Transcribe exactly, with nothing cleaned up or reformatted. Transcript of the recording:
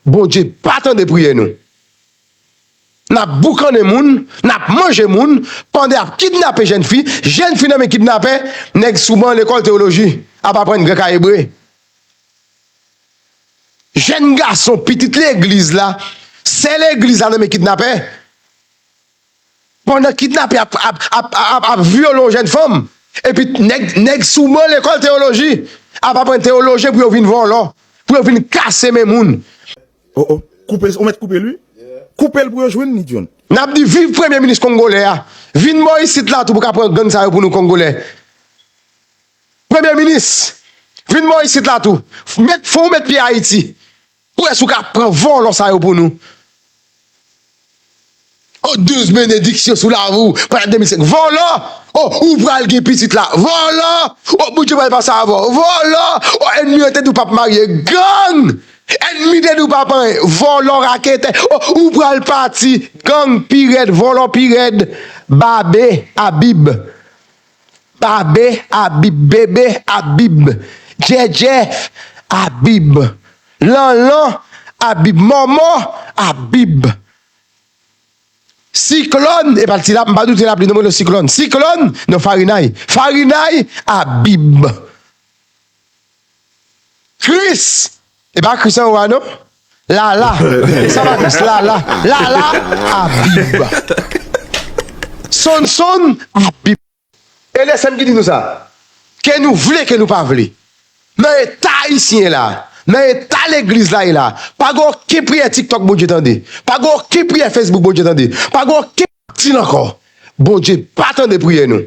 Bondye pa tande priyè nou. N ap boukannen moun, n ap manje moun, pandan y ap kidnape jèn fi, jèn fi nan men kidnapè, nèg sou ban lekòl teyoloji, ap aprann grèk a ebre. Jèn gason, pitit legliz la, sè legliz la nan men kidnapè. Pandan kidnapè ap, ap, ap, ap, ap vyole yon jèn fanm, epi nèg, nèg sou ban lekòl teyoloji, ap aprann teyoloji pou yo vin vòlò, pou yo vin kase men moun. Oh, oh. Koupe, ou mèt koupe l, wi. Koupe l pou yo jwenn li, John. N ap di viv premye minis kongolè a. Vin bò isit la tou pou ka pran gang sa yo pou nou kongolè. Premye minis, vin bò isit la tou. Met, fò w met pye Ayiti. Pou wè si w ka pran vòlò sa yo pou nou. Oh, douz benediksyon sou lavi w pandan de mil senk. Vòlò! Oh, ou pral gen pitit la. Vòlò! Oh, Bondye pral pase avè w. Vòlò! Oh, ènmi an te di w p ap marye. Gang! Ènmi te di w p ap anyen. Vòlò raketè. Oh, ou pral pati. Gang pi rèd, vòlò pi rèd. Babe Abib. Babe Abib, Bebe Abib, Djèdjè Abib, Lanlan Abib, Mòmò Abib. Siklòn, e pa ti la, m pa doute l ap li non, mwen siklòn. Siklòn, non, Farinay. Farinay Abib. Kris, e pa Kris anwo a non. Lala, e sa pa Kris, Lala. Lala Abib. Sonsonn Abib. E lè sè m ki di nou sa, ke nou vle, ke nou pa vle, nan eta Ayisyen ye la, nan eta legliz la ye la, pa gen okenn priyè TikTok Bondye tande, pa gen okenn priyè Facebook Bondye tande, pa gen okenn, di l ankò, Bondye pa tande priyè nou.